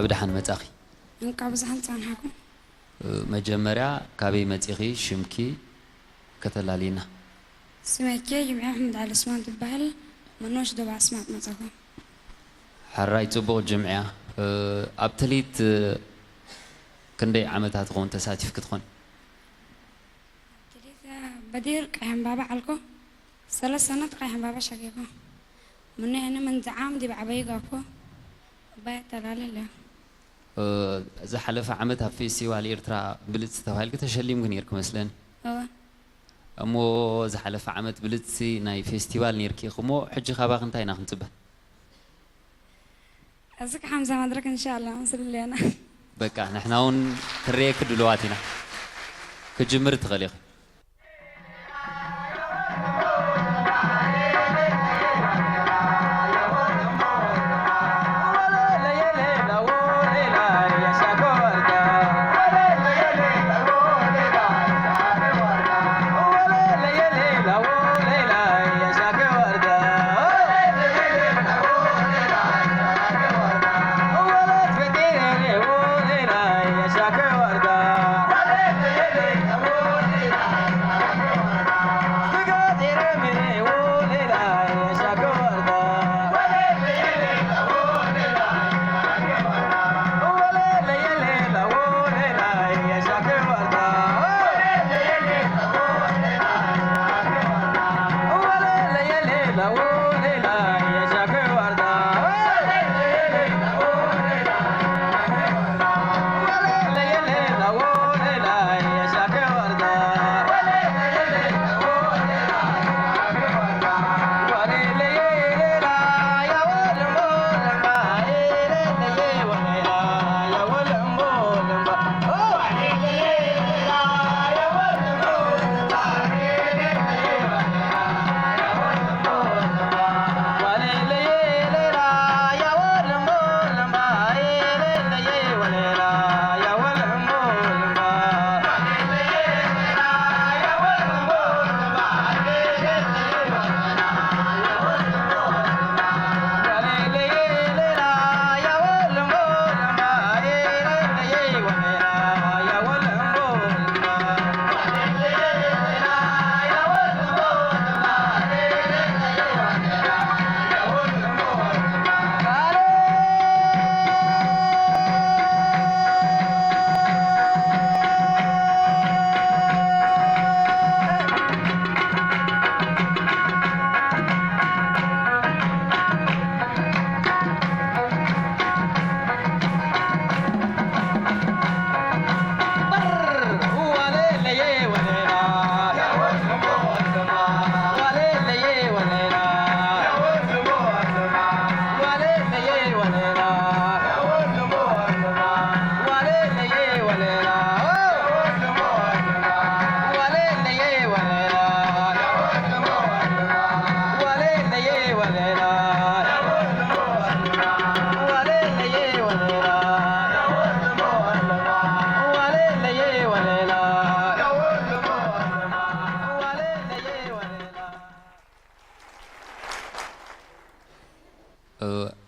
ብደሓን መጻኺ። እንኳዕ ብዙሓን ጸንሓኩም። መጀመርያ ካበይ መጺኺ? ሽምኪ ከተላልይና። ስመይ ጀምዕያ ኣሕመድ ዓሊ ዑስማን ትበሃል። መኖሽ ደባ ኣስማጥ መጻኹ። ሕራይ ጽቡቕ ጅምዕያ። ኣብ ትልሂት ክንደይ ዓመታት ኾን ተሳቲፍኪ ትኾን? ትልሂት በዲር ቀይሕ ዕምባባ ዓልኮ ሰለስተ ሰነት ቀይሕ ዕምባባ ሸጌኮ ምነ እነ መንዝዓም ዲብ ዓበይ ጋኮ ባይ ተላለለ። ዝሓለፈ ዓመት ኣብ ፌስቲቫል ኤርትራ ብልጽቲ ተባሂልኪ ተሸሊምኪ ነይርኪ መስለኒ። እወ እሞ ዝሓለፈ ዓመት ብልጽቲ ናይ ፌስቲቫል ነይርኪ ኢኺ እሞ ሕጂ ካባኺ እንታይ ኢና ክንጽበ? እዚ ሓምሳ መድረክ እንሻላ ምስልለና። በቃ ንሕና እውን ክንርእየኪ ድሉዋት ኢና። ክጅምር ትኽእሊ ኢኺ።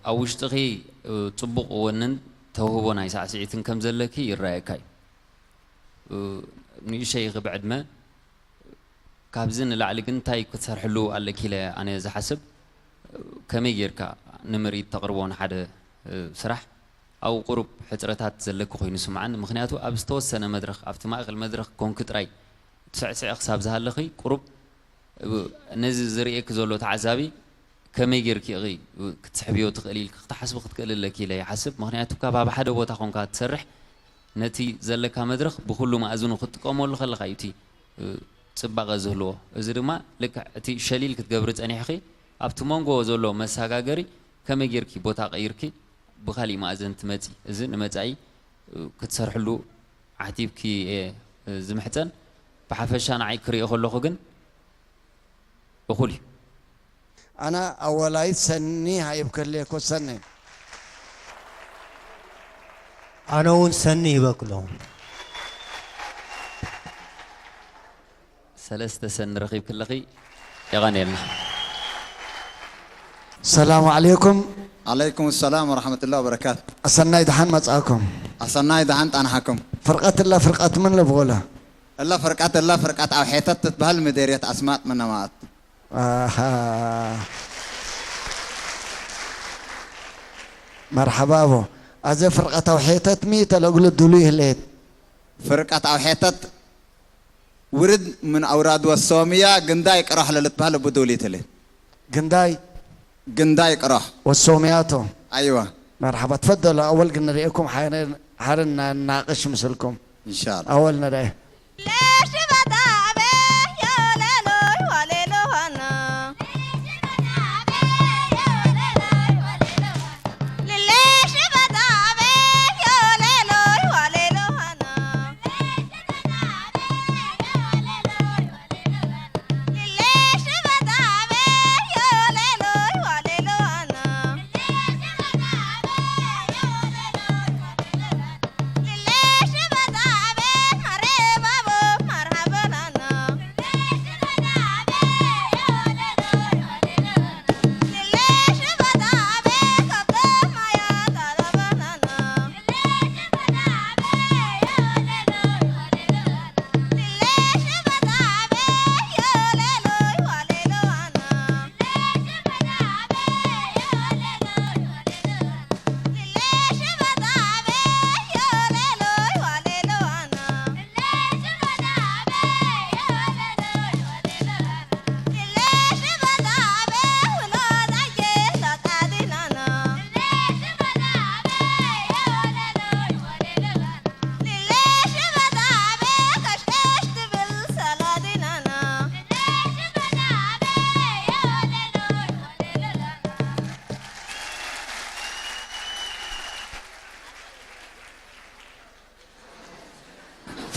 ኣብ ውሽጥኺ ጽቡቕ ወንን ተውህቦ ናይ ሳዕስዒትን ከም ዘለኪ ይረኣየካ እዩ። ንእሸይ ኢኺ ብዕድመ፣ ካብዚ ንላዕሊ ግን እንታይ ክትሰርሕሉ ኣለኪ ኢለ ኣነ ዝሓስብ፣ ከመይ ጌርካ ንምርኢት ተቕርቦ ንሓደ ስራሕ ኣብ ቁሩብ ሕጽረታት ዘለኪ ኮይኑ ስምዓኒ። ምኽንያቱ ኣብ ዝተወሰነ መድረኽ፣ ኣብቲ ማእከል መድረኽ ኮንኪ ጥራይ ትስዕስዒ ክሳብ ዝሃለኺ ቁሩብ ነዚ ዝርእየኪ ዘሎ ተዓዛቢ ከመይ ጌርኪ ኢኺ ክትስሕብዮ ትኽእሊ ኢልኪ ክትሓስቢ ክትክእሊ ኣለኪ ኢለ ይሓስብ። ምኽንያቱ ካብ ኣብ ሓደ ቦታ ኮንካ ትሰርሕ ነቲ ዘለካ መድረኽ ብኹሉ መኣዝኑ ክትጥቀመሉ ከለኻ እዩ እቲ ጽባቐ ዝህልዎ። እዚ ድማ ልክዕ እቲ ሸሊል ክትገብሪ ጸኒሕኺ ኣብቲ መንጎ ዘሎ መሰጋገሪ ከመይ ጌርኪ ቦታ ቀይርኪ ብኻሊእ መኣዝን ትመጺ። እዚ ንመጻኢ ክትሰርሕሉ ዓቲብኪ እየ ዝምሕጸን። ብሓፈሻ ንዓይ ክሪኦ ከለኹ ግን እኹል እዩ። ኣነ ኣወላይት ሰኒ ሃይብ ከልየኮ ሰኒ። ኣነ እውን ሰኒ ይበክሎ። ሰለስተ ሰኒ ረኺብኪ ኣለኺ። የቐንየልና። ሰላሙ ዓለይኩም። ዓለይኩም ሰላም ወረሕመቱላሂ ወበረካቱ። ኣሰናይ ደሓን መጻእኩም። ኣሰናይ ደሓን ጣንሓኩም። ፍርቀት እላ ፍርቀት ምን ልብቑላ? እላ ፍርቀት እላ ፍርቀት ኣብ ሔተት ትትበሃል ምዴርየት ኣስማጥ ምነማት። ኣሃ። መርሓባቦ። ኣዘ ፍርቀት ኣብ ሔተት ሚ ተለግሉ ድሉ ይህሌት። ፍርቀት ኣብ ሔተት ውርድ ምን ኣውራድ ወሶምያ ግንዳይ ቅራሕ ለልትበሃል ብዱል ይትሌት። ግንዳይ ግንዳይ ቅራሕ ወሶምያቶ። ኣይዋ መርሓባ። ትፈደሉ ኣወል ግን ንርእየኩም ሓረ- ሓረ እናናቅሽ ምስልኩም። ኢንሻላ ኣወል ንርአ።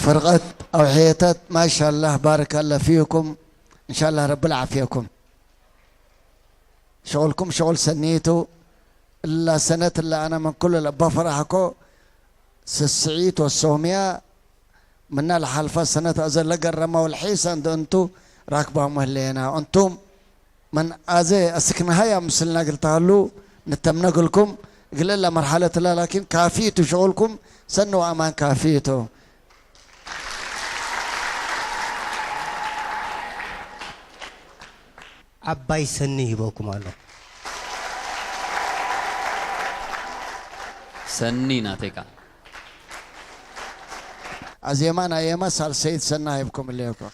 فرقة أوحيتت ما شاء الله بارك الله فيكم. إن شاء الله رب العافيكم. شغلكم شغل سنيتو. إلا سنة إلا أنا من كل الأبا فرحكو سسعيت والصوميا منا الحلفة سنة أزل لقرما والحيسة عند أنتو راكبا مهلينا أنتم من ኣዘ ኣስክንሃያ ምስልና ግልታሃሉ ንተምነግልኩም ግልእላ መርሓለትላ ላኪን ካፊቱ ሸቁልኩም ሰኒ ወኣማን ካፊቱ። ዓባይ ሰኒ ሂበኩም ኣሎ። ሰኒ ናተይካ ኣዜማ ናይ የማ ሳልሰይት ሰና ሂብኩም ኣለኩም።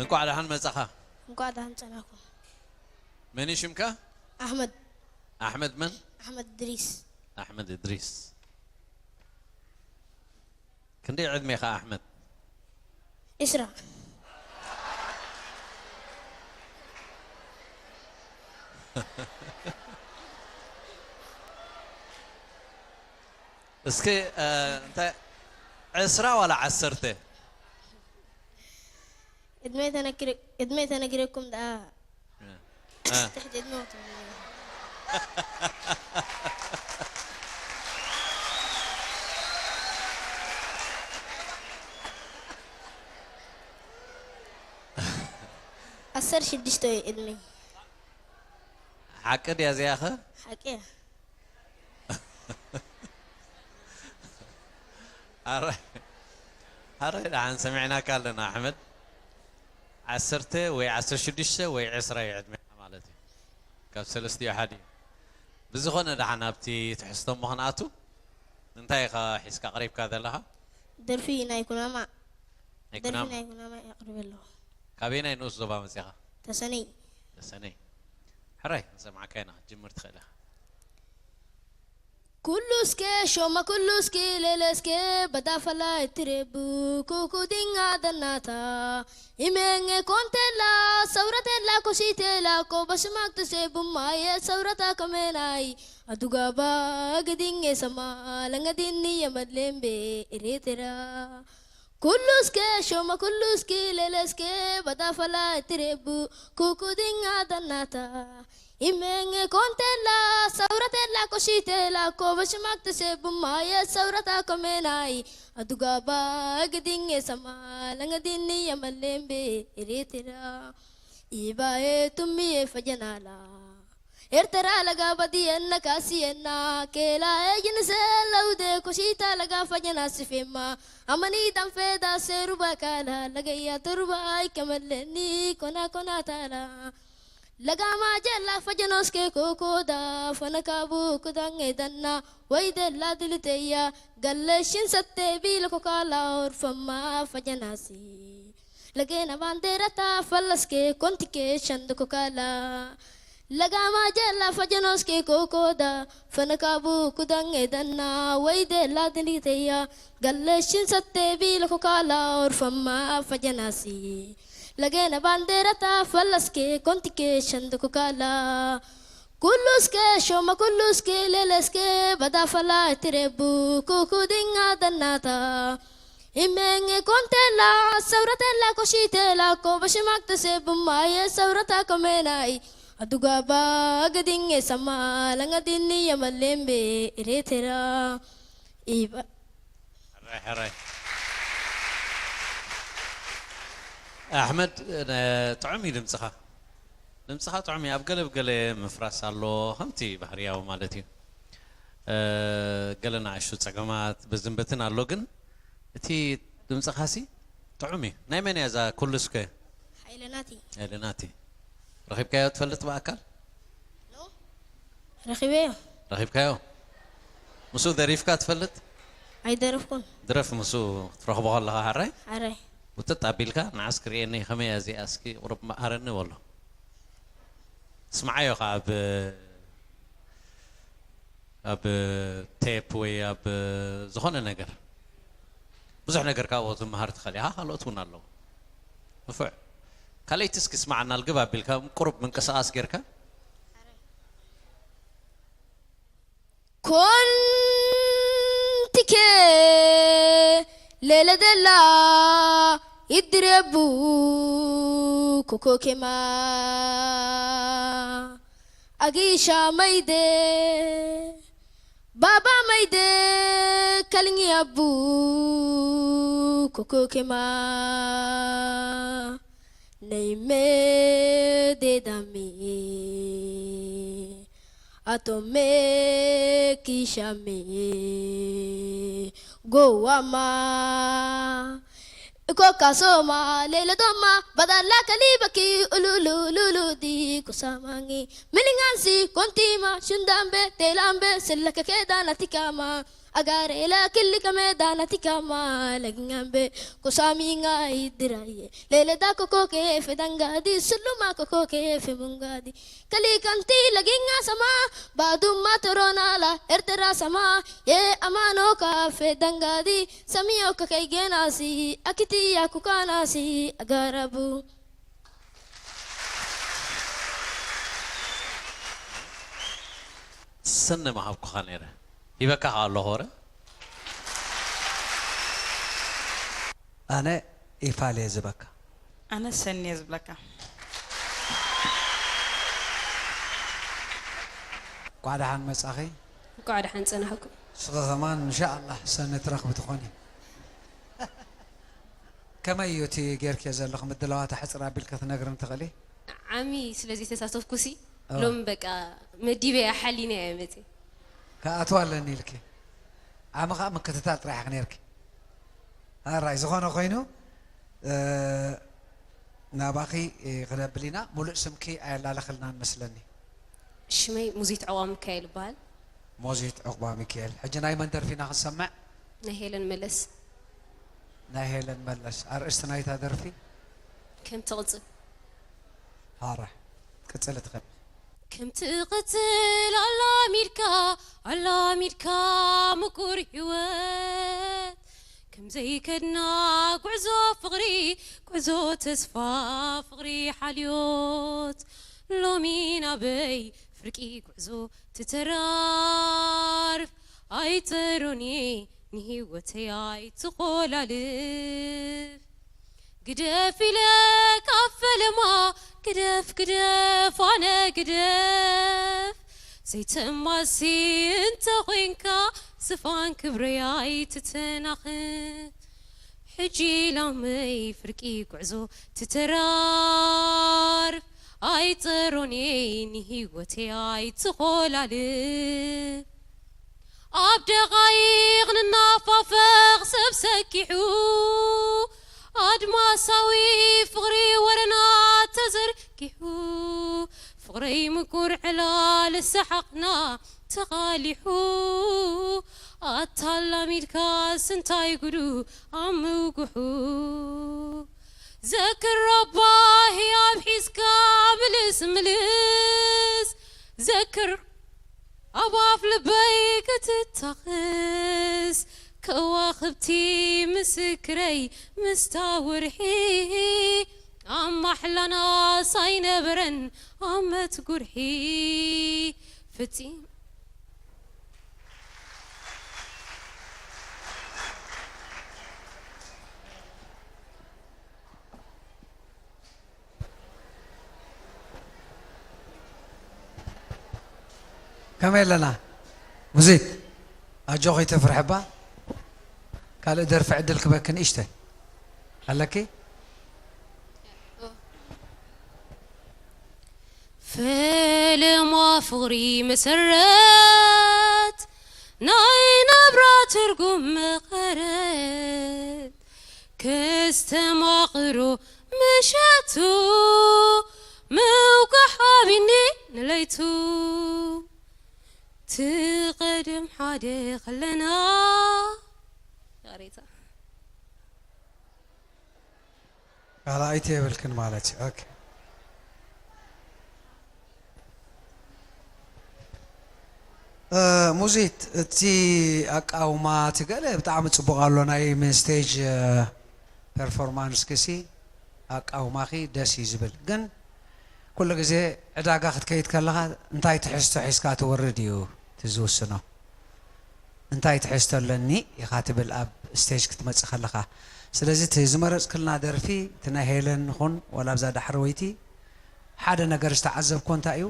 እንኳዕ ደሓን መጻኻ። እንኳዕ ደሓን ጸናኩም። መን እዩ ሽምካ? ኣሕመድ ኣሕመድ መን? ኣሕመድ ድሪስ። ኣሕመድ እድሪስ። ክንደይ ዕድሜኻ ኣሕመድ? ዕስራ። እስኪ እንታይ ዕስራ ዋላ ዓሰርተ? እድመይ ተነግረ- እድመይ ተነግረኩም ደኣ እ። ትሕቲ እድመ ትብሉ። ዓሰርተ ሽዱሽተ እዩ እድመይ። ሓቂ ድያ እዚኣ ኸ? ሓቂ እያ። ኣረ ኣረ ደሓን ሰሚዕናካ ኣለና ኣሕመድ። ዓሰርተ ወይ ዓሰርተ ሽዱሽተ ወይ ዕስራ እዩ ዕድሜኻ ማለት እዩ። ካብ ሰለስቲኡ ሓደ እዩ። ብዝኾነ ደሓን ኣብቲ ትሕዝቶ እሞ ክንኣቱ እንታይ ኢኻ ሒዝካ ቀሪብካ ዘለኻ? ደርፊ ናይ ኩናማ ናይ ደርፊ ኩናማ። ናይ ኩናማ የቕርብ ኣለኹ። ካበየናይ ንኡስ ዞባ መጺኻ? ተሰነይ ተሰነይ። ሕራይ ክንሰምዓካ ኢና። ክትጅምር ትኽእል ኢኻ። ኩሉ እስከ ሾማ ኩሉ እስኪ ሌለ እስከ በዳፈላ እትሬቡ ኩኩ ዲንጋ ደናታ ኢሜንጌ ኮንቴላ ሰውረቴላ ኮሲቴላ ኮ በሽማክትሴ ቡማየ ሰውረታ ከሜናይ ኣዱጋባ ግዲንጌ ሰማ ለንገዲኒ የመድሌምቤ ኤሬቴራ ኩሉ እስከ ሾመ ኩሉ እስኪ ሌለ እስከ በዳፈላ ትሬቡ ኩኩ ድኛ ደናታ ኢሜንጌ ኮንቴላ ሰውረቴላ ኮሺቴላ ኮበሽማክ ተሴቡማ የሰውረታ ኮሜናይ አዱጋባ ግድንጌ ሰማ ለንገዲኒ የመሌምቤ ኤሬቴራ ኢባኤ ቱሚዬ ፈጀናላ ኤርተራ ለጋ በዲየና ካሲየና ኬላ ኤጅንሰ ለውደ ኮሺታ ለጋ ፈጀና ሲፌማ አመኒ ዳንፌዳ ሴሩባ ካላ ለገያ ቱርባ አይከመለኒ ኮና ኮና ታላ ለጋማ ጀላ ፈጀኖስኬ ኮኮዳ ፈነካቡ ኩዳንጌ ደና ወይደላ ድልተያ ገለሽን ሰቴ ቢለ ኮካላ ኦርፈማ ፈጀናሲ ለጌና ባንዴራታ ፈለስኬ ኮንቲኬ ሸንድ ኮካላ ለጋማ ጀላ ፈጀኖስኬ ኮኮዳ ፈነካቡ ኩዳንጌ ደና ወይደላ ድልተያ ገለሽን ሰቴ ቢለ ኮካላ ኦርፈማ ፈጀናሲ ለጌነ ባንዴራታ ፈለስኬ ኮንቲኬ ሸንድ ኮካላ ኩሉስኬ ሾመ ኩሉስኬ ሌለስኬ በዳፈላ ትሬቡ ኩኩ ድኛ ደናታ ኢሜንጌ ኮንቴላ ሰውረቴላ ኮሺቴላ ኮበሽማክ ተሴቡማየ ሰውረታ ኮሜናይ ኣዱጋባ ገዲንጌ ሰማ ለንገዲኒ የመሌምቤ ኤሬቴራ ኢባ ሕራይ ሕራይ። ኣሕመድ፣ ነ- ጥዑም እዩ ድምፅኻ። ድምፅኻ ጥዑም እዩ። ኣብ ገለ ኣብ ገለ ምፍራስ ኣሎ፣ ከምቲ ባህርያዊ ማለት እዩ። እ፣ ገለ ንኣሽቱ ፀገማት በዝን በትን ኣሎ፣ ግን እቲ ድምፅኻሲ ጥዑም እዩ። ናይ መን እያ እዛ ኩሉ እስከ? ሓይለናቲ ኤልናቲ፣ ረኺብካዮ ትፈልጥ ብኣካል? ረኺበዮ ረኺብካዮ? ምስኡ ደሪፍካ ትፈልጥ? ኣይደረፍኩን ድረፍ ምስኡ ክትረኽቦ ከለኻ ሓራይ ሓራይ ውጥጥ ኣቢልካ ንዓስ ክርእየኒ ከመይ እያ እዚኣ እስኪ ቁሩብ መሃረኒ በሎ። ስምዓዮ ከዓ ኣብ ኣብ ቴፕ ወይ ኣብ ዝኾነ ነገር ብዙሕ ነገር ካብኡ ትመሃር ትኽእል ኢኻ። ካልኦት እውን ኣለዉ። ንፉዕ ካልኣይቲ እስኪ ስማዓና ልግብ ኣቢልካ ቁሩብ ምንቅስቓስ ጌርካ ኮንቲኬ ሌለደላ ይድሬቡ ኮኮኬማ ኣጊሻ መይደ ባባ መይደ ከልኝ ያቡ ኮኮኬማ ነይሜ ዴዳሜ ኣቶሜ ኪሻሜ ጎዋማ እኮካ ሶማ ሌለ ዶማ ባዳላ ከሊበኪ ኡሉሉሉሉዲ ኩሳማንጊ ሚሊንጋንሲ ኮንቲማ ሹንዳምቤ ቴላምቤ ስለከኬ ዳናቲካማ ኣጋሬላ ክልከ ሜዳናቲካማ ለግኛምቤ ኩሳሚንጋ ይድራየ ሌለዳ ኮኮኬ ፌዳንጋዲ ስሉማ ኮኮኬ ፌሙንጋዲ ከሊከንቲ ለጊኛ ሰማ ባዱማ ቶሮናላ ኤርትራ ሰማ የኣማኖካ ፌዳንጋዲ ሰሚዮካ ከይጌናሲ ኣኪትያ ኩካናሲ ኣጋራቡ ሰነ ምሃብኩኻ ነይረ ሂበካ ከኣ ኣለኹ ወረ ኣነ ኢፋል እየ ዝበካ ኣነ ሰኒ እየ ዝብለካ ኳዕ ደሓን መጻኺ እንኳዕ ደሓን ጸናሕኩም። ስኸ ከማን እንሻኣላህ ሰኒ ትረኽቢ ትኾኒ ከመይ እዩ እቲ ጌርክዮ ዘለኹ ምድላዋት ኣሕፅር ኣቢልከ ትነግርን ትኽእሊ ዓሚ ስለዚ ተሳተፍኩሲ ሎም በቃ መዲበያ ሓሊነ እየ መጽ ክኣትዋ ኣለኒ ኢልኪ ዓሚ ከዓ ምክትታል ጥራሕ ኢኺ ነርኪ ኣራይ ዝኾነ ኮይኑ ናባኺ ክነብል ኢና ሙሉእ ስምኪ ኣየላለኽልናን መስለኒ ሽመይ ሙዚት ዕቋ ሚካኤል ይበሃል ሞዚት ዕቑባ ሚካኤል ሕጂ ናይ መን ደርፊ ኢና ክንሰምዕ ናይ ሄለን መለስ ናይ ሄለን መለስ ኣርእስቲ ናይታ ደርፊ ከም ትቕጽል ሃረ ቅጽል ትኽእል ከም ትቕጽል ኣላሚድካ ኣላሚድካ ምቁር ህይወት ከም ዘይከድና ጉዕዞ ፍቕሪ ጉዕዞ ተስፋ ፍቕሪ ሓልዮት ሎሚ ናበይ ፍርቂ ጉዕዞ ትተራርፍ ኣይጠሮኒ ንህይወተይ ኣይትኾላልፍ። ግደፍ ኢለ ካብ ፈለማ፣ ግደፍ፣ ግደፍ፣ ኣነ ግደፍ። ዘይተማሲ እንተኾይንካ፣ ዝፋን ክብረይ ኣይትተናኽፍ። ሕጂ ላመይ ፍርቂ ጉዕዞ ትተራርፍ። ኣይጸሮንየይ ንህይወተይ ኣይትኾላልፍ። ኣብ ደቓይቕ ንናፋፈቕ ሰብ ሰኪሑ፣ ኣድማሳዊ ፍቕሪ ወረና ተዘርጊሑ፣ ፍቕረይ ምቁር ዕላል ሰሓቕና ተቓሊሑ፣ ኣታላሚድካስ እንታይ ጉዱ ኣብ ምውግሑ። ዘክር ኣባ ህያብ ሒዝካ ምልስ ምልስ፣ ዘክር ኣብ ኣፍ ልበይ ክትታኽስ፣ ከዋኽብቲ ምስክረይ ምስታ ወርሒ፣ ኣብ ማሕላናስ ኣይነበረን ኣመት ጉርሒ። ፍጺም ከመይ ኣለና? ሙዚት፣ ኣጆኺ፣ ኣይተፍርሒ እባ። ካልእ ደርፊ ዕድል ክበኪ ንእሽተይ ኣለኪ? ፈለማ ፍቕሪ መሰረት ናይ ናብራ ትርጉም መቐረት፣ ከስተማቕሮ ምሸቱ ምውጋሕ ኣቢኒ ንለይቱ። ትቐደም ሓደ ከለና ይቕሬታ። ካልኣይቲ የብልክን ማለት እዩ። ኦኬ። እ፣ ሙዚት፣ እቲ ኣቃውማ፣ እቲ ገለ ብጣዕሚ ጽቡቕ ኣሎ። ናይ ሜን ስቴጅ፣ እ፣ ፐርፎርማንስኪ ሲ ኣቃውማኺ ደስ እዩ ዝብል። ግን ኩሉ ግዜ ዕዳጋ ክትከይድ ከለኻ እንታይ ትሕዝቶ ሒዝካ ትወርድ እዩ እቲ ዝውስኖ። እንታይ ትሕዝቶ ኣለኒ ኢኻ ትብል ኣብ ስቴጅ ክትመጽእ ከለኻ። ስለዚ እቲ ዝመረጽክልና ደርፊ፣ እቲ ናይ ሄለን ይኹን ዋላ ኣብዛ ዳሕረወይቲ ሓደ ነገር ዝተዓዘብኩዎ እንታይ እዩ፣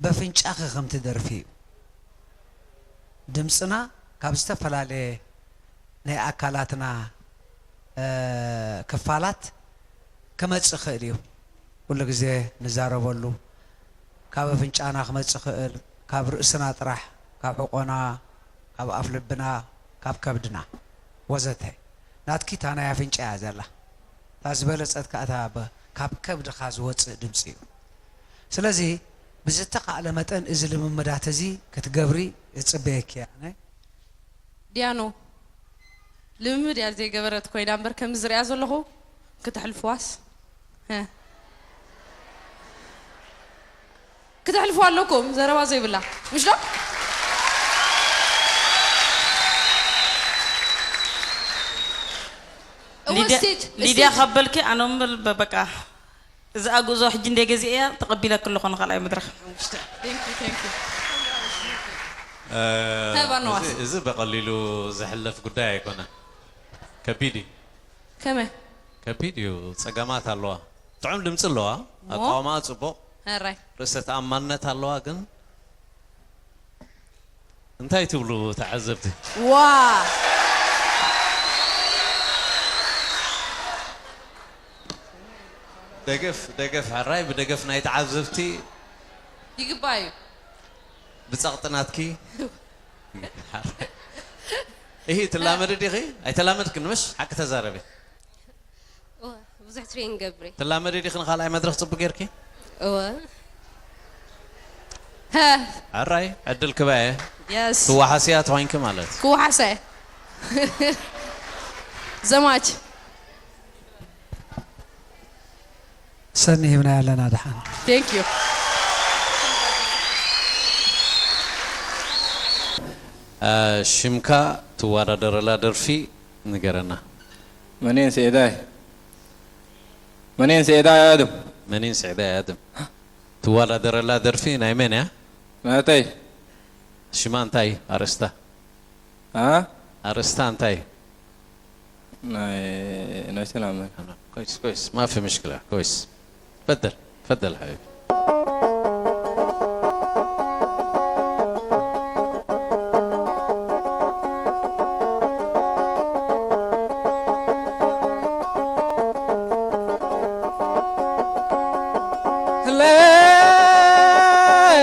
በፍንጫኺ ከም ትደርፊ እዩ። ድምፅና ካብ ዝተፈላለየ ናይ ኣካላትና፣ እ፣ ክፋላት ክመፅእ ይኽእል እዩ። ኩሉ ግዜ ንዛረበሉ፣ ካብ ኣፍንጫና ክመፅእ ይኽእል፣ ካብ ርእስና ጥራሕ፣ ካብ ሕቖና፣ ካብ ኣፍ ልብና፣ ካብ ከብድና ወዘተ። ናትኪ እታ ናይ ኣፍንጫ እያ ዘላ። እታ ዝበለጸት ከኣ እታ ብ-፣ ካብ ከብድኻ ዝወጽእ ድምጺ እዩ። ስለዚ ብዝተኻእለ መጠን እዚ ልምምዳት እዚ ክትገብሪ እጽበየኪ እየ ኣነ። ዲያኖ፣ ልምምድ እያ ዘይገበረት ኮይና እምበር፣ ከምዚ ዝሪኣ ዘለኹ ክተሕልፍዋስ፣ እ፣ ክተሕልፍዋ ኣለኩም፣ ዘረባ ዘይብላ፣ ምሽ ዶ? እወ፣ ሊድያ- ስቴጅ፣ ሊድያ ስቴጅ። ካብ በልኪ ኣነ እምብል በ- በቃ እዛ ጉዞ ሕጂ እንደ ገዚአ እያ ተቐቢለኪ ኣለኹ ንኻልኣይ መድረኽ። Thank you, thank you. እ፣ ሀይ፣ ባኖዋስ። እዚ- እዚ ብቐሊሉ ዝሕለፍ ጉዳይ ኣይኮነን። ከቢድ እዩ። ከመይ? ከቢድ እዩ። ጸገማት ኣለዋ። ጥዑም ድምፂ ኣለዋ። እሞ? ኣቃውማኣ ጽቡቕ። ሕራይ። ርእሰ ተኣማንነት ኣለዋ። ግን እንታይ ትብሉ ተዓዘብቲ? ዋ! ደገፍ፣ ደገፍ፣ ሕራይ ብደገፍ ናይ ተዓዘብቲ ይግባእ እዩ። ብጸቕጢ ናትኪ። ሕራይ። እሂ፣ ትላመዲ ዲኺ? ኣይተላመድክን ምሽ? ሓቂ ተዛረቢ። እወ፣ ብዙሕ ትሬን ገብሪ። ትላመዲ ዲኺ ንኻልኣይ መድረኽ ጽቡቅ ጌርኪ? እወ። ሀ፣ ሕራይ፣ ዕድል ክባየ። የስ። ትወሓስያ ተኾይንኪ ማለት። ክወሓሰ። ዘማች። ሰኒ ሂብና ኣለና ደሓን። Thank you። እ፣ ሽምካ፣ ትወዳደረላ ደርፊ ንገረና። منين سعيداي؟ منين سعيداي آدم؟ መኒን ስዕዳይ ኣድም። ትወዳደረላ ደርፊ ናይ መን እያ? ناتي؟ ሽማ እንታይ? ኣርእስታ? ها؟ ኣርእስታ እንታይ እዩ? ናይ ናይ ሰላም كويس كويس، ما في مشكلة. كويس، تفضل، تفضل حبيبي.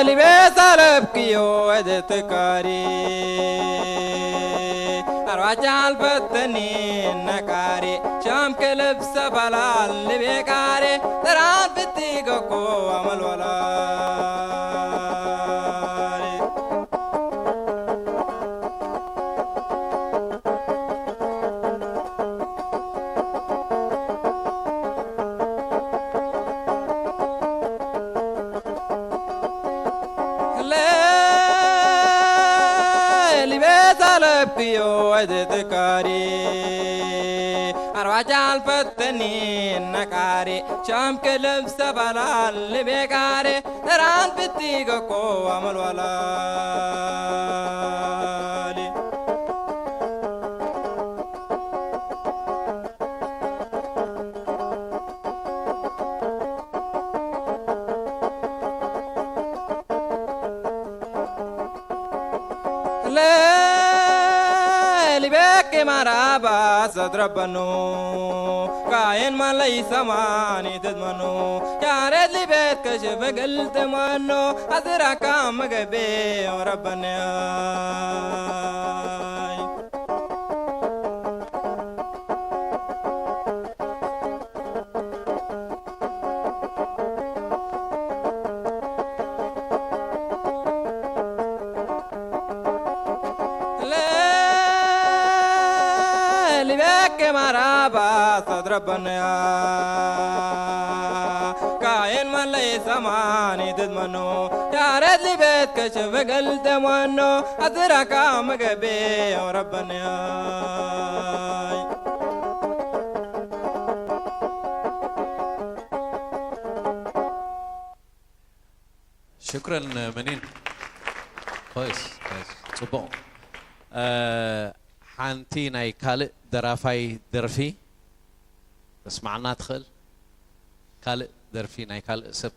ልቤ ሳለብክዮ ወደ ትካሪ ኣርባጫ ኣልፈተኒ ነካሪ ሻም ክልብ ሰባላል ልቤ ቃሪ ጥራን ብትገኮ ኣመልወላል ሊቤዛለብዮ ወድትካሪ ኣርባጫ ኣልፈተኒ ነቃሪ ሻምከ ልብሰ ባላል ሊቤቃሪ ራን ብትገኮ ኣመልዋላሊ للبيك مرابا صدر بنو كاين ما ليس ماني تضمنو يا ريت لبيت كشف قلت منو أزرع كام قبي وربنا لبيك مرابا صدر بنيا كاين من ليس ماني تضمنو يا ريت لبيت كشف قلت منو أزرع كام قبي وربنا ሽክረን መኒን ኮይስ ኮይስ ጽቡቕ። ሓንቲ ናይ ካልእ ደራፋይ ደርፊ ተስማዕና ትኽእል? ካልእ ደርፊ ናይ ካልእ ሰብ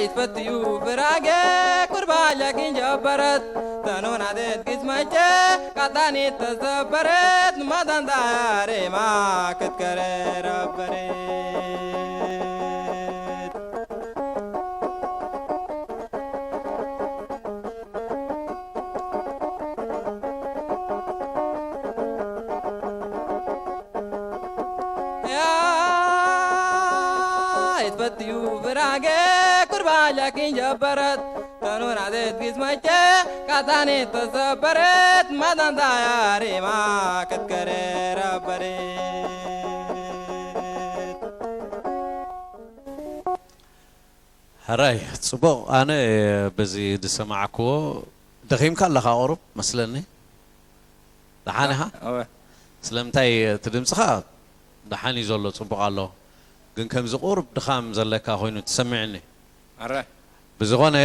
ይትፈትዩ ፍራገ ኩርባጃ ኪንጀበረት ተኖናደት ግዝመጀ ቃጣኒት ተዘበረት ንማዳንዳሬማ ክትከረረበረት يا يتفتيو براقي قربان لكن جبرت تنون عدد قسمك كاتاني تصبرت ما دان داياري ما كتكرر بريت ሕራይ ጽቡቕ። ኣነ በዚ ዝሰማዕክዎ ደኺምካ ኣለኻ ቁሩብ መስለኒ። ደሓን ኢኻ? እወ። ስለምንታይ እቲ ድምፅኻ ደሓን እዩ ዘሎ፣ ጽቡቕ ኣሎ፣ ግን ከምዚ ቁሩብ ድኻም ዘለካ ኮይኑ ትሰምዕኒ። ኣረ ብዝኾነ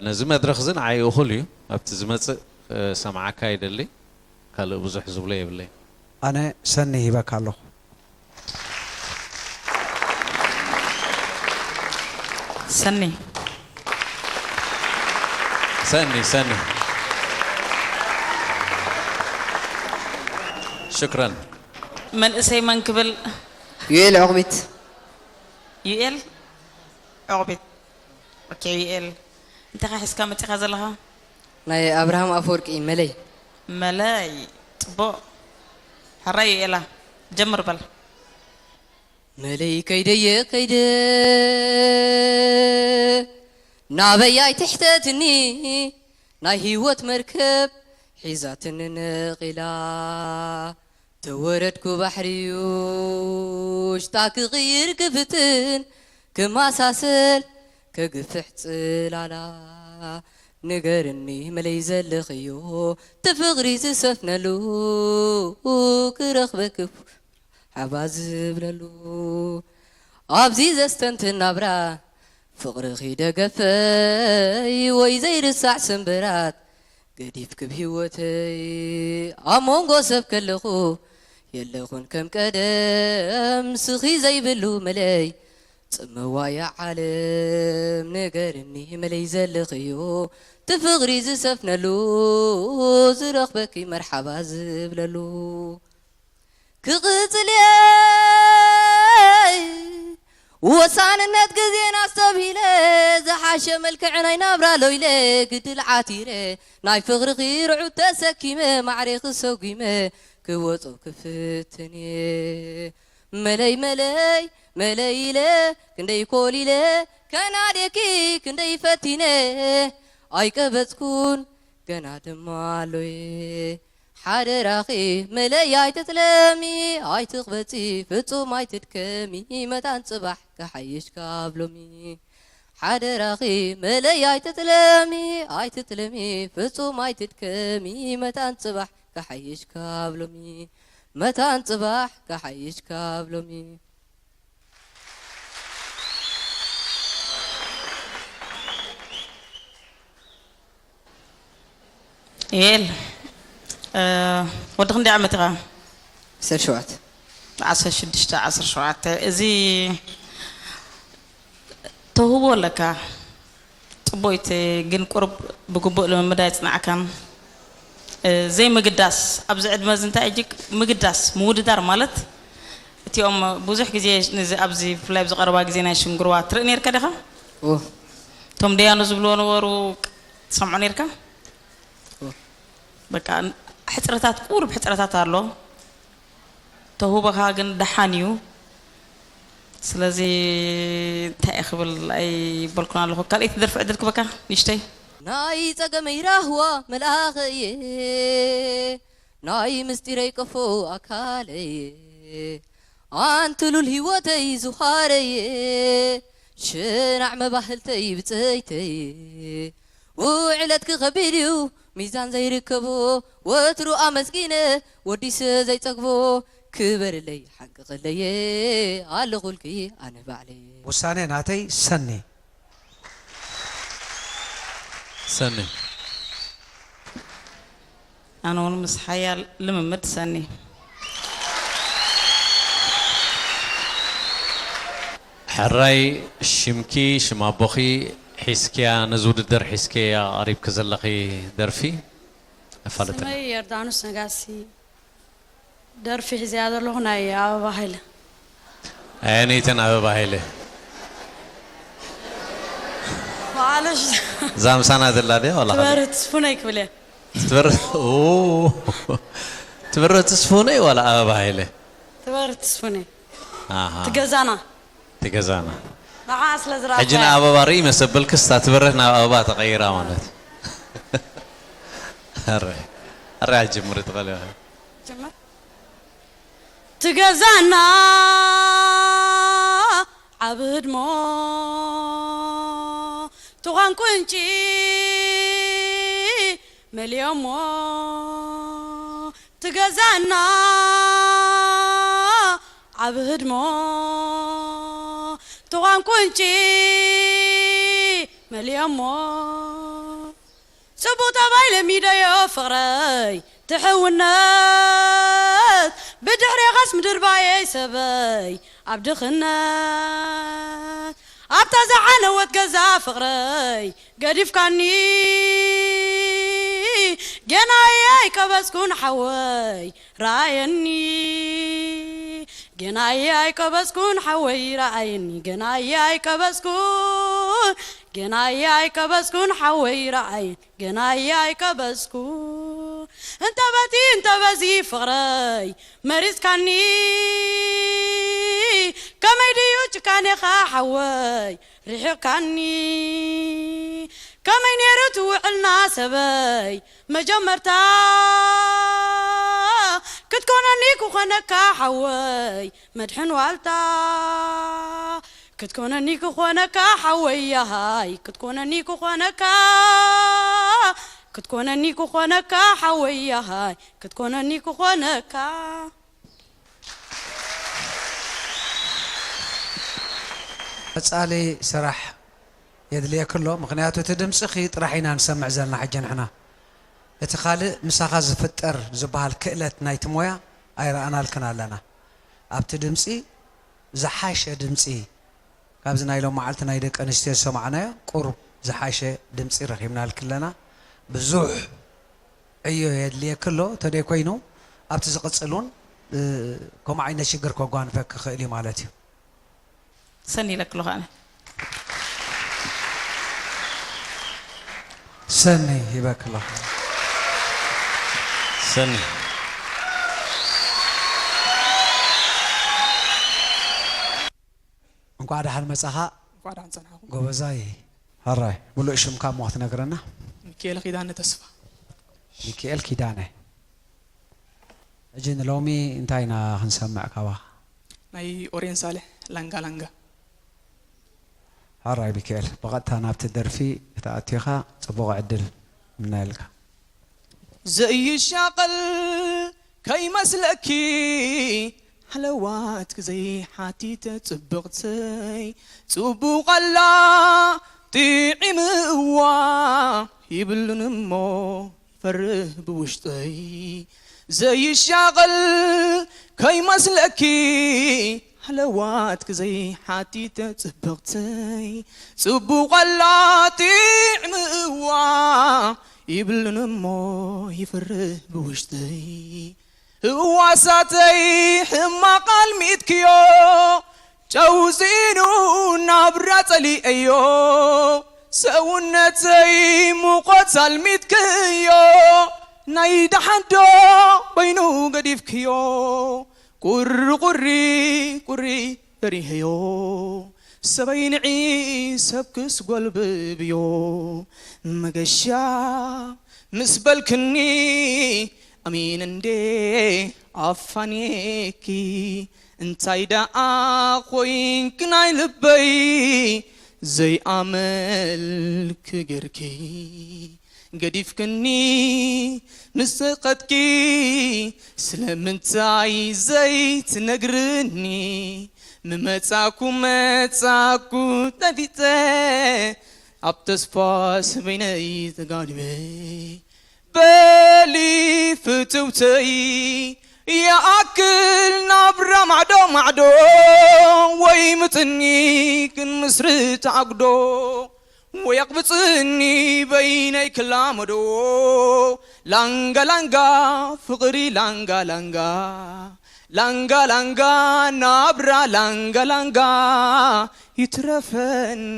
ነዚ መድረኽ እዚ ንዓይ እኹል እዩ። ኣብቲ ዝመጽእ ሰምዓካ ይደሊ። ካልእ ብዙሕ ዝብሎ የብለይ። ኣነ ሰኒ ሂበካ ኣለኹ። ሰኒ ሰኒ ሰኒ ሽክረን። መንእሰይ መን ክብል? ዩኤል ዑቕቢት። ዩኤል ዑቕቢት። ኦኬ ዩኤል፣ እንታይ ሒዝካ መጺኻ ዘለኻ? ናይ ኣብርሃም ኣፈወርቂ መለይ። መለይ። ጽቡቕ። ሕራይ ዩኤላ፣ ጀምር በል። መለይ ከይደየ ከይደ ናበይ ኣይትሕተትኒ ናይ ህይወት መርከብ ሒዛትኒ ነቒላ ተወረድኩ ባሕሪ ውሽጣ ክቕይር ክፍትን ክመሳሰል ከግፍሕ ጽላላ ንገርኒ መለይ ዘለኽዮ ትፍቕሪ ዝሰፍነሉ ክረኽበክብ ሓባ ዝብለሉ ኣብዚ ዘስተንትን ናብራ ፍቕርኺ ደገፈይ ወይ ዘይርሳዕ ስምብራት ገዲፍክብ ህይወተይ ኣብ መንጎ ሰብ ከለኹ የለኹን ከም ቀደም ስኺ ዘይብሉ መለይ ጽመዋያ ዓለም ንገርኒ መለይ ዘለኽዮ ትፍቕሪ ዝሰፍነሉ ዝረኽበኪ መርሓባ ዝብለሉ ክቕጽል እየ ወሳንነት ግዜን ኣስተብሂለ ዝሓሸ መልክዕ ናይ ናብራ ሎይለ ግድል ዓቲረ ናይ ፍቕርኺ ርዑት ተሰኪመ ማዕሬኺ ሰጒመ ክወጾ ክፍትን እየ መለይ መለይ መለይ ኢለ ክንደይ ኮሊለ ከናዴኪ ክንደይ ፈቲነ ኣይቀበጽኩን ገና ድማ ኣሎየ ሓደራኺ መለይ ኣይትጥለሚ ኣይትቕበጺ ፍጹም ኣይትድከሚ መታን ጽባሕ ክሓይሽ ካብ ሎሚ ሓደራኺ መለይ ኣይትጥለሚ ኣይትጥለሚ ፍጹም ኣይትድከሚ መታን ጽባሕ ክሓይሽ ካብ ሎሚ መታን ጽባሕ ክሓይሽ ካብ ሎሚ ኤል ወዲ ክንደይ ዓመት ኢኻ? ሰር ሸዋት ዓሰርተ ሽዱሽተ ዓሰርተ ሸውዓተ እዚ ተውህቦ ኣለካ ጽቡይት ግን ቁርብ ብግቡእ ልምምድ ኣይጽናዕካን ዘይምግዳስ ኣብዚ ዕድመ እዚ እንታይ እጅግ ምግዳስ ምውድዳር ማለት እቲኦም ብዙሕ ግዜ ኣብዚ ብፍላይ ኣብዚ ቀረባ ግዜ ናይ ሽንግርዋ ትርኢ ነርካ ዲኻ? እቶም ደያኑ ዝብልዎ ነበሩ ትሰምዖ ነርካ? በቃ ሕፅረታት ቁሩብ ሕፅረታት ኣሎ ተውህቦኻ ግን ደሓን እዩ ስለዚ እንታይ እየ ክብል ኣይበልኩን ኣለኹ ካልኣይቲ ደርፊ ዕድል ክበካ ንሽተይ ናይ ጸገመይ ራህዋ መልኣኸ እየ ናይ ምስጢረይ ቀፎ ኣካለየ ኣንትሉል ህይወተይ ዝዃረየ ሸናዕ መባህልተይ ብጸይተይ ውዕለትኪ ከቢድ እዩ ሚዛን ዘይርከቦ ወትሩ ኣመስጊነ ወዲሰ ዘይጸግቦ ክበርለይ ሓንቅቐለየ ኣለኹልኪ ኣነ ባዕለየ ውሳነ ናተይ ሰኒ ሰኒ ኣነ እውን ምስ ሓያል ልምምድ ሰኒ ሕራይ ሽምኪ ሽም ኣቦኺ ሒዝክያ ነዚ ውድድር ሒዝክያ ቀሪብኪ ዘለኺ ደርፊ ኣፋልጥና። ስመይ ዮርዳኖስ ነጋሲ ደርፊ ሒዘያ ዘለኹ ናይ ኣበባ ሃይለ። ኣየነይተን ኣበባ ሃይለ? ማለሽ እዛ ምሳና ዘላ ድያ ዋላ ትበርህ ትስፉነይ ክብል እየ። ትበርህ ኦ ትበርህ ትስፉነይ ዋላ ኣበባ ሃይለ? ትበርህ ትስፉነይ ኣሃ ትገዛና ትገዛና። ንዓ ስለ ዝረኣኹ ሕጂ ንኣበባ ርኢ መሰበልክስ እታ ትበርህ ናብ ኣበባ ተቐይራ ማለት ኣረ ኣረ ኣጀምሪ ትቐልያ ትገዛና ዓብ ህድሞ ትዃን ቁንጪ መሊኦሞ ትገዛና ዓብ ህድሞ ትዃን ቁንጪ መሊኦሞ ጽቡቕ ጠባይ ለሚደዮ ፍቕረይ ትሕውነት ብድሕሬኻስ ምድርባየይ ሰበይ ኣብ ድኽነት ኣብታ ዝዓነወት ገዛ ፍቕረይ ገዲፍካኒ ጌናየ ኣይቀበጽኩን ሓወይ ረኣየኒ ጌናየ ኣይቀበጽኩን ሓወይ ረኣየኒ ጌናየ ኣይቀበጽኩን ጌናየ ኣይቀበጽኩን ሓወይ ረኣየኒ ገናየ ኣይቀበጽኩ እንተ በቲ እንተ በዚ ፍቕረይ መሪጽካኒ ከመይ ድዩ ጭካኔኻ ሓወይ ርሒቕካኒ ከመይ ነይሩ ትውዕልና ሰበይ መጀመርታ ክትኮነኒ ክኾነካ ሓወይ መድሕን ዋልታ፣ ክትኮነኒ ክኾነካ ሓወይ ያሃይ፣ ክትኮነኒ ክኾነካ፣ ክትኮነኒ ክኾነካ ሓወይ ያሃይ፣ ክትኮነኒ ክኾነካ። ቀጻሊ ስራሕ የድልየኪ ኣሎ። ምኽንያቱ እቲ ድምጽኺ ጥራሕ ኢና ንሰምዕ ዘለና ሕጂ ንሕና። እቲ ካልእ ምሳኻ ዝፍጠር ዝበሃል ክእለት ናይቲ ሞያ ኣይረኣናልክን ኣለና። ኣብቲ ድምጺ ዝሓሸ ድምጺ ካብዚ ናይ ሎም መዓልቲ ናይ ደቂ ኣንስትዮ ዝሰማዕናዮ ቁሩብ ዝሓሸ ድምጺ ረኺብናልኪ ኣለና። ብዙሕ ዕዮ የድልየኪ ኣሎ። ተደይ ኮይኑ ኣብቲ ዝቕጽል እውን፣ እ፣ ከምኡ ዓይነት ሽግር ከጓንፈኪ ክኽእል እዩ ማለት እዩ። ሰኒ ኢለኪ ኣለኹ ኣነ። ሰኒ ይበኪ ኣለኹ። ሰኒ። እንኳዕ ደሓን መጻኻ። እንኳዕ ደሓን ጸናሕኩም። ጎበዛይ። ሕራይ፣ ምሉእ ሽምካ እሞ ክትነግረና? ሚካኤል ኪዳነ ተስፋ። ሚካኤል ኪዳነ። ሕጂ ንሎሚ እንታይ ኢና ክንሰምዕ ካባኻ? ናይ ኦሬን ሳልሕ ላንጋ ላንጋ። ሕራይ ሚካኤል፣ ብቐጥታ ናብቲ ደርፊ ክትኣቱ ኢኻ። ጽቡቕ ዕድል እምነየልካ። ዘይሻቐል ከይመስለኪ፣ ሓለዋትኪ ዘይሓቲተ ጽብቕተይ፣ ጽቡቕ ኣላ ጥዒምዋ ይብሉን እሞ ይፈርህ ብውሽጠይ። ዘይሻቐል ከይመስለኪ፣ ሓለዋትኪ ዘይሓቲተ ጽብቕተይ፣ ጽቡቕ ኣላ ጥዕምዋ ይብሉን እሞ ይፈርህ ብውሽጠይ። ህዋሳተይ ሕማቕ ኣልሚትክዮ፣ ጨው ስኢኑ ናብራ ጸሊአዮ፣ ሰውነተይ ሙቐት ኣልሚትክዮ፣ ናይ ደሓን ዶ በይኑ ገዲፍክዮ፣ ቁሪ ቁሪ ቁሪ ፈሪሀዮ፣ ሰበይ ንዒ ሰብክስ ጎልብብዮ፣ መገሻ ምስ በልክኒ ኣሚነ እንዴ ኣፋንየኪ፣ እንታይ ደኣ ኮይንኪ ናይ ልበይ ዘይኣመልኪ ጌርኪ፣ ገዲፍክኒ ምስ ሰኸትኪ ስለምንታይ ዘይትነግርኒ፣ ምመጻኩ መጻኩ ጠፊጠ ኣብ ተስፋ ስበይነይ ተጋዲበ። በሊ ፍትውተይ ይኣክል ናብራ ማዕዶ ማዕዶ፣ ወይ ምጥኒ ክንምስርት ኣጉዶ፣ ወይ ኣቕብጽኒ በይነይ ክላመዶ። ላንጋ ላንጋ ፍቕሪ ላንጋ ላንጋ፣ ላንጋ ላንጋ ናብራ ላንጋ ላንጋ፣ ይትረፈኒ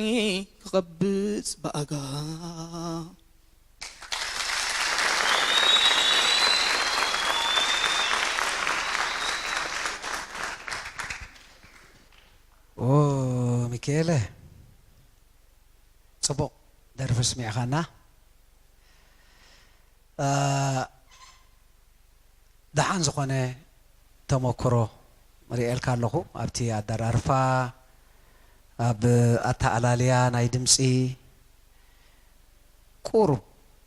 ክቐብጽ ብኣጋ። ኦ፣ ሚካኤለ፣ ጽቡቕ ደርፊ ስሚዕኻና። እ፣ ደሓን ዝኾነ ተመክሮ ርእየልካ ኣለኹ። ኣብቲ ኣደራርፋ፣ ኣብ ኣተኣላልያ ናይ ድምጺ ቁሩብ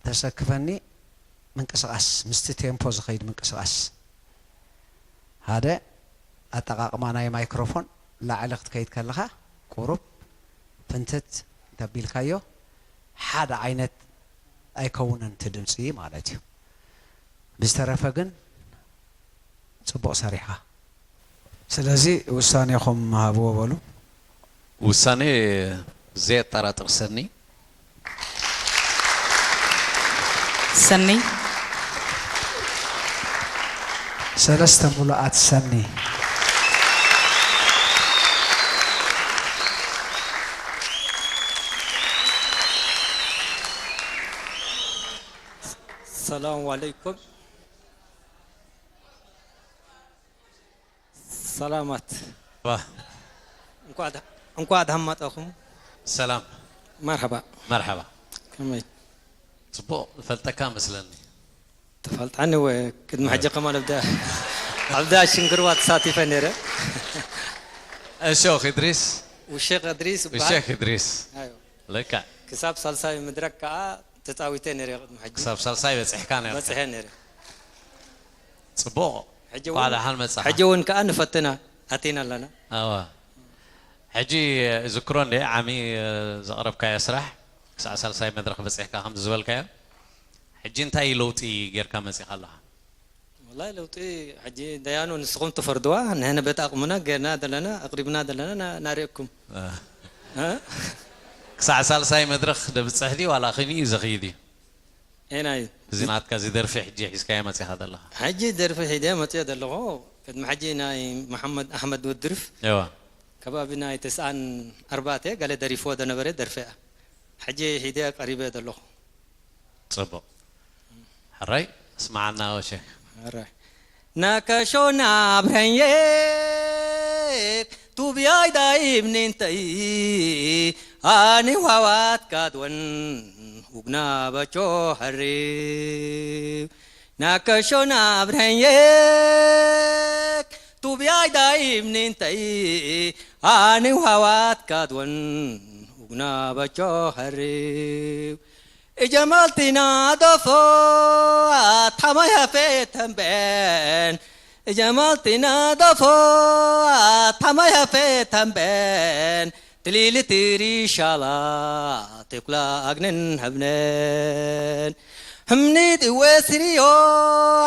ተሰክፈኒ ምንቅስቓስ፣ ምስቲ ቴምፖ ዝኸይድ ምንቅስቓስ። ሓደ ኣጠቓቕማ ናይ ማይክሮፎን ላዕሊ ክትከይድ ከለኻ ቁሩብ ፍንትት እንተቢልካዮ ሓደ ዓይነት ኣይከውንን እቲ ድምፂ ማለት እዩ። ብዝተረፈ ግን ፅቡቕ ሰሪሕኻ። ስለዚ ውሳኔኹም ሃብዎ በሉ። ውሳኔ ዘየጠራጥር ሰኒ። ሰኒ። ሰለስተ ሙሉኣት ሰኒ። ሰላም ዓለይኩም። ሰላማት። ዋ። እንኳዕ ዳ-፣ እንኳዕ ደሓን መጣኹም። ሰላም። መርሓባ። መርሓባ። ከመይ? ጽቡቕ፣ እፈልጠካ መስለኒ። ትፈልጣኒ ወ-፣ ቅድሚ ሕጂ ከማን እብዳ። ኣብዛ ሽንግርዋ ተሳቲፈ ነይረ። እሾኽ እድሪስ። ውሸኽ እድሪስ ይበሃል። እሸኽ እድሪስ። ኣዮ። ልክዕ። ክሳብ ሳልሳይ መድረክ ከዓ ተፃዊተ ነይረ። ቅድሚ ሕጂ ክሳብ ሳልሳይ በፂሕካ ነርካ። በፅሐ ነይረ። ፅቡቕ። ሕጂ እንኳዕ እውን- ደሓን መፃኻ። ሕጂ እውን ከዓ ንፈትና ኣቲና ኣለና። ኣዋ። ሕጂ ዝክሮ እንደ ዓሚ ዘቕረብካዮ ስራሕ ክሳዕ ሳልሳይ መድረኽ በፂሕካ ከም ዝበልካዮ፣ ሕጂ እንታይ ለውጢ ጌርካ መፂኻ ኣለኻ? ወላሂ ለውጢ ሕጂ ደያኑ ንስኹም ትፈርድዋ። ንሕና በቲ ኣቕሙና ጌርና ዘለና ኣቕሪብና ዘለና ና- ናርእየኩም። እ? ክሳዕ ሳልሳይ መድረኽ ደብፅሕ ድዩ ዋላ ኺኒ እዩ ዘኽይድ እዩ? ኤናይ እዚ ናትካ እዚ ደርፊ ሕጂ ሒዝካዮ መፂኻ ዘለኻ? ሕጂ ደርፊ ሒደ መፅኦ ዘለኹ። ቅድሚ ሕጂ ናይ መሓመድ ኣሕመድ ውድርፍ እዋ። ከባቢ ናይ ተስዓን ኣርባዕተ ገለ ደሪፍዎ ዝነበረ ደርፊ እያ። ሕጂ ሒደ ቀሪበ ዘለኹ። ፅቡቕ። ሕራይ እስማዓና ወሸ። ኧረ። ናከሾና ብረንየክ ቱብያይ ዳይብ ኒንተይ ኣኒ ዋዋት ካድወን ውግና በቾ ሐሪብ ናከሾና ብረንየክ ቱብያይ ዳይብ ኒንተይ ኣኒ ዋዋት ካድወን ውግና በቾ ሐሪብ እጀማልቲና ዶፎ ኣታማይ ሀፌ ተንበን እጀማልቲና ዶፎ ኣታማይ ሀፌ ተንበን ትሊሊ ትሪ ሻላ ቴኩላ ኣግነን ሀብነን ህምኒድ እወስርዮ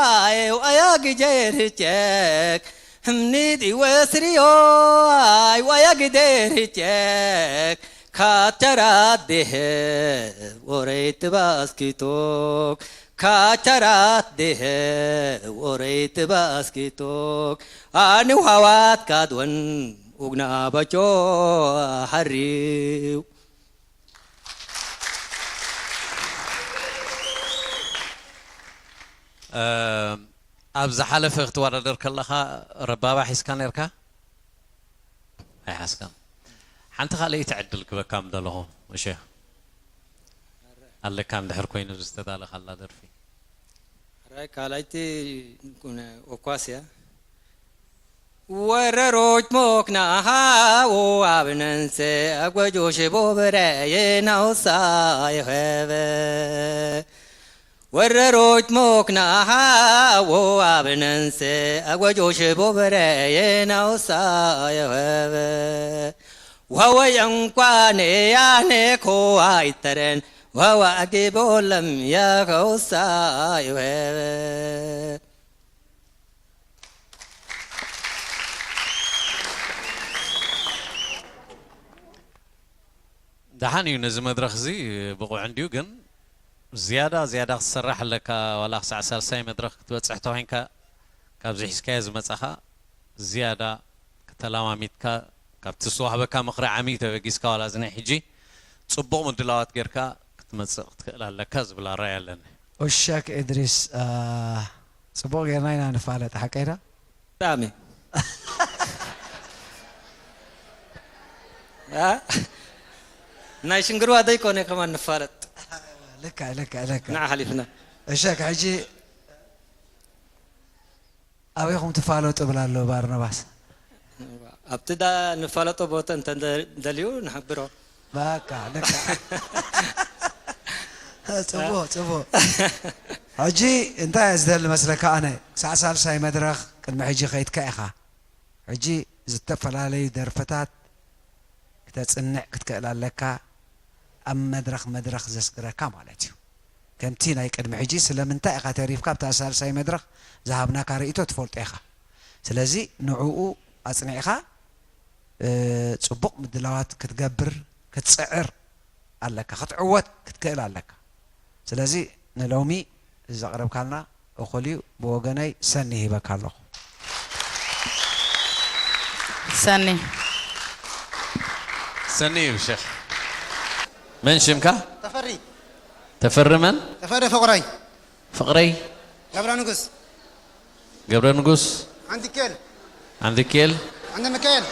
ኣየው ኣያ ግጀር ህጨክ ህምኒድ እወስርዮ ኣይ ዋያ ግደር ህጨክ ካቸራት ድህብ ወረይት ባስኪቶክ ካቸራት ድህብ ወረይት ባስኪቶክ ኣንው ሃዋት ካድወን ኡግና በቾ ሐሪው ኣብ ዝሓለፈ ክትወዳደር ከለኻ ረባባ ሒዝካ ነርካ? ኣይሓዝካን። ሓንቲ ካልኣይቲ ዕድል ክበካ ምደለኹ። እሺ። ኣለካ እንድሕር ኮይኑ ዝተዳለኻላ ደርፊ። ራይ ካልኣይቲ ኦኳስያ ወረሮች ሞክና ሃዎ ኣብነንሰ ኣጎጆ ሽቦ በረየ ናውሳ ይኸበ ወረሮች ሞክና ሃዎ ኣብነንሰ ኣጎጆ ሽቦ በረየ ናውሳ ይኸበ ወወ የንኳን ያኔ ኮ ኣይተረን ወወ ኣጊቦ ለም ያኸውሳ ይኸበ ደሓን እዩ ነዚ መድረኽ እዚ ብቑዕ እንድዩ ግን ዝያዳ ዝያዳ ክትሰራሕ ኣለካ ዋላ ክሳዕ ሳልሳይ መድረኽ ክትበፅሕ ተኮይንካ ካብዚ ሒዝካዮ ዝመፃኻ ዝያዳ ከተላማሚትካ ካብቲ ዝተዋህበካ ምኽሪ ዓሚ ተበጊስካ ዋላ እዚ ናይ ሕጂ ፅቡቕ ምድላዋት ጌርካ ክትመፅእ ክትክእል ኣለካ ዝብል ኣረኣያ ኣለኒ። ኡሸክ እድሪስ አ፣ ጽቡቕ ጌርና ኢና ንፋለጥ፣ ሓቀይ ዶ? ብጣዕሚ አ? ናይ ሽንግርዋ ዘይኮነ ከማን ንፋለጥ ልካ ልካ ልካ። ንዓ ሓሊፍና እሸክ ሕጂ ኣበይኹም ትፋለጡ ብላ ኣሎ ባርናባስ። ኣብቲ ዳ ንፋለጦ ቦታ እንተ ደልዩ ንሓብሮ በቃ ልካ። ጽቡቕ ጽቡቕ። ሕጂ እንታይ እየ ዝደሊ መስለካ ኣነ ክሳዕ ሳልሳይ መድረኽ ቅድሚ ሕጂ ከይድካ ኢኻ። ሕጂ ዝተፈላለዩ ደርፍታት ክተጽንዕ ክትክእል ኣለካ። ኣብ መድረኽ መድረኽ ዘስግረካ ማለት እዩ። ከምቲ ናይ ቅድሚ ሕጂ ስለምንታይ ኢኻ ተሪፍካ ኣብታ ሳልሳይ መድረኽ ዝሃብናካ ርእይቶ ትፈልጦ ኢኻ። ስለዚ ንዕኡ ኣጽኒዕኻ እ፣ ጽቡቕ ምድላዋት ክትገብር ክትጽዕር ኣለካ፣ ክትዕወት ክትክእል ኣለካ። ስለዚ ንሎሚ ዘቕረብካልና እኹል እዩ። ብወገነይ ሰኒ ሂበካ ኣለኹ። ሰኒ ሰኒ እዩ ሸኽ። መን ሽምካ? ተፈሪ ተፈሪ መን? ተፈሪ ፍቕረይ ፍቕረይ ገብረ ንጉስ ገብረ ንጉስ ዓንዲኬል ዓንዲኬል ዓንደ ሚካኤል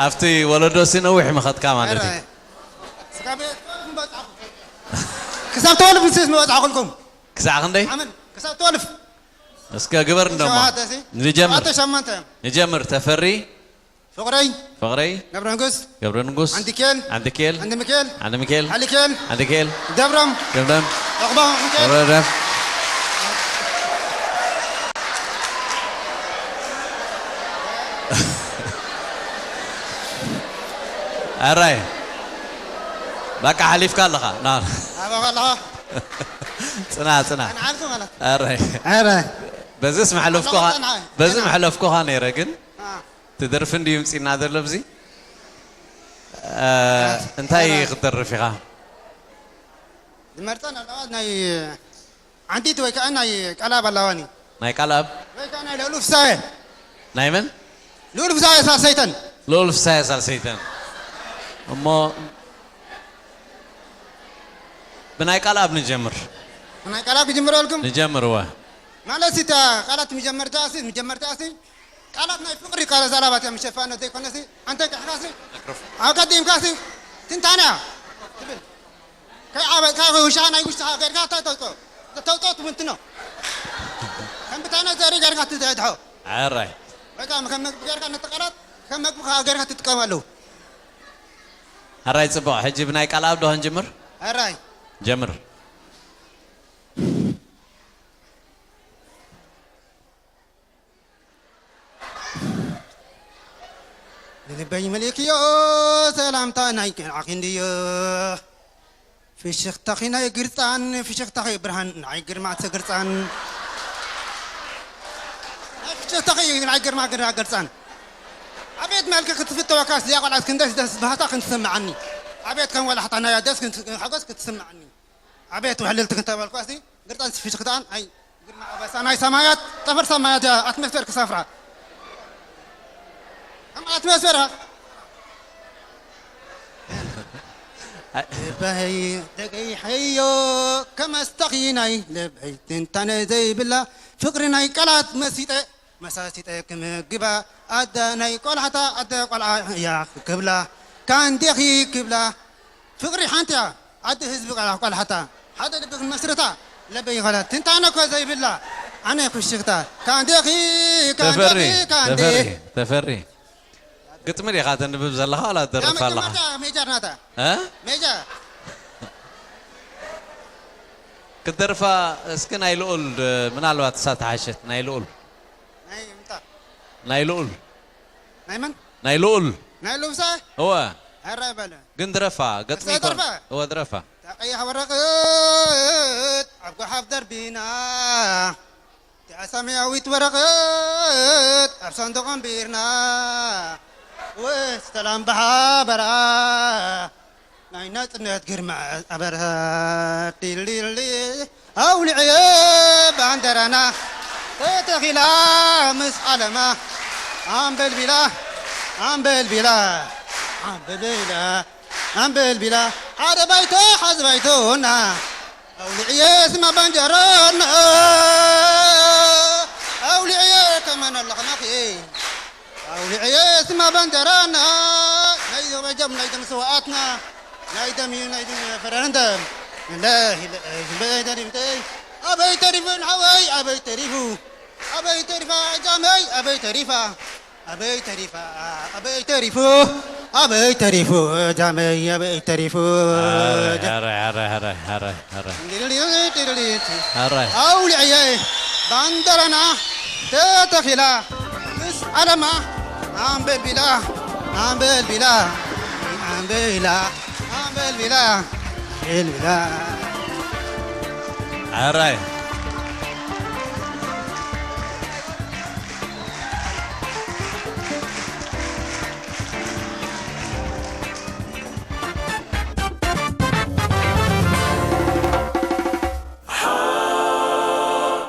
ኣብቲ ወለዶሲ ነዊሕ ምኸድካ ማለት እዩ። ስጋ ቤት በጻኹ ክሳብ ተወልፍ ንስስ መበፅሓ ኩልኩም። ክሳዕ ክንደይ? ዓመት ክሳብ ተወልፍ። እስከ ግበር እንደሞ። ሸውዓተ ሲ? ንጀምር። ሸውዓተ ሸሞንተ እዮም። ንጀምር። ተፈሪ። ፍቕረይ። ፍቕረይ። ገብረ ንጉስ። ገብረ ንጉስ። ዓንዲኬል። ዓንዲኬል። ዓንዲ ሚካኤል። ዓንዲ ሚካኤል። ሓሊኬል። ዓንዲኬል። ደብሮም። ደብሮም። ዑቕባ ሚካኤል። ደብሮም። ኣራይ በቃ ሓሊፍካ ኣለኻ። ና። ኣባኻ ኣለኻ። ጽና፣ ጽና። ኣንዓልኩ ማለት። ኣራይ። ኣረ። በዚስ መሕለፍኩኻ፣ ኣባኻ ጽና። በዚ መሕለፍኩኻ ነይረ፣ ግን አ። ትደርፊ እንድዩ ምጺና ዘሎ ኣብዚ። እ፣ እንታይ ኣረ። ክትደርፍ ኢኻ? ዝመርጸን ኣለዋ ናይ ዓንዲት ወይ ከዓ ናይ ቀላብ ኣለዋኒ። ናይ ቀላብ? ወይ ከዓ ናይ ልኡል ፍሳየ። ናይ መን? ልኡል ፍሳየ ሳልሰይተን። ልኡል ፍሳየ ሳልሰይተን። እሞ ብናይ ቀላብ ንጀምር። ብናይ ቀላብ ክጅምረልኩም? ንጀምር፣ እወ። ማለት እታ ቃላት መጀመርታ ሲ፣ መጀመርታ ሲ፣ ቃላት ናይ ፍቕሪ ቃለ ዛላባት እዮም ሸፋነ ዘይኮነሲ፣ ኣንተ ቃሕካሲ፣ ኣቀዲምካሲ፣ ትንታነ ትብል። ከይዓበጥካ ውሻ ናይ ውሻኻ ገርካ ተተውጦ፣ ተተውጦ ትምንትኖ። ከም ብታነ ዘሪ ገርካ ትደድሖ። ኣራይ። በቃ ከም መግቢ ገርካ ነቲ ቃላት ከም መግቢ ገርካ ትጥቀመሉ። ኣራይ ጽቡቕ። ሕጂ ብናይ ቃል ኣብ ዶ ክንጅምር? ኣራይ። ጀምር። ንልበይ መሊእክዮ ሰላምታ ናይ ቅንዓኺ እንድዮ። ፍሽኽታኺ ናይ ግርፃን፣ ፍሽኽታኺ ብርሃን ናይ ግርማ ተግርፃን። ናይ ፍሽኽታኺ ናይ ግርማ ግርማ ግርፃን። ኣቤት መልክ ክትፍተወካ እዚኣ ቆልዓት ክንደስ ደስ ባህታ ክንትስምዓኒ። ኣቤት ከም ወላሕታ ናያ ደስ ክንት-፣ ሓጎስ ክትስምዓኒ። ኣቤት ውሕልልቲ ክንተበልኳ ሲ ግርፃን ፍሽኽታን ኣይ ግርማ ኣበሳ ናይ ሰማያት ጠፈር ሰማያት እያ ኣትሞስፌር ክሰፍራ ከም ኣትሞስፌር ልበይ ደቂሐዮ ከመስተኺ ናይ ልበይ ትንታነ ዘይብላ ፍቕሪ ናይ ቃላት መሲጠ መሳሲጠ ክምግባ ኣደ ናይ ቆልሓታ ኣደ ቆልዓ እያ ክብላ ካንዴኺ ክብላ ፍቕሪ ሓንቲ እያ ኣደ ህዝቢ ቆልሓ ቆልሓታ ሓደ ልቢ ክንመስርታ ለበይ ይኸላ ትንታነ እኮ ዘይብላ ኣነ ኩሽክታ ካንዴኺ ተፈሪ ካንዴኺ ካንዴ ተፈሪ ተፈሪ ግጥሚ ዲኻ ተንብብ ዘለኻ ዋላ ትደርፍ ኣለኻ? ሜጀር ናታ እ? ሜጀር ክትደርፋ እስኪ ናይ ልኡል ምናልባት እሳ ተሓሸት ናይ ልኡል ናይ ምንታ ናይ ልኡል ናይ መን ናይ ልኡል ናይ ልብሳ እወ ኣረ በለ ግን ድረፋ ገጥሚ እሳ ይኮን ደርፋ? እወ ድረፋ እታ ቀያሕ ወረቐት ኣብ ጓሓፍ ደርቢና እቲኣ ሰማያዊት ወረቐት ኣብ ሳንዱቕ ኣንቢርና ወሰላም ብሓበራ ናይ ናጽነት ግርማ ኣበራ ዲልዲልዲ ኣውሊዕየ ባንደራና ተተኺላ ምስ ዓለማ ኣምበልቢላ ኣምበልቢላ ኣምበልቢላ ኣምበልቢላ ሓደ ባይቶ ሓዚ ባይቶና ኣውሊዕየ ስማ ባንደራና ኣውሊዕየ ከመን ኣለኽናኺ ኣውሊዕየ ስማ ባንደራና ናይ ዘበጀም ናይ ደም ስዋኣትና ናይ ደም እዩ ናይ ደም ፈረንደም ለይ ለይ ዝበይ ተሪፍተይ ኣበይ ተሪፉ ንሓወይ ኣበይ ተሪፉ ኣበይ ተሪፋ ጃመይ ኣበይ ተሪፋ ኣበይ ተሪፋ ኣበይ ተሪፉ ኣበይ ተሪፉ ጃመይ ኣበይ ተሪፉ ኧረ ኧረ ኧረ ኧረ ኧረ ኧረ ኣውልዕየ ባንደራና ተተኺላ ምስ ዓለማ ኣምበልቢላ ኣምበልቢላ ኣምበልቢላ ኣምበልቢላ ኣምበልቢላ ኣራይ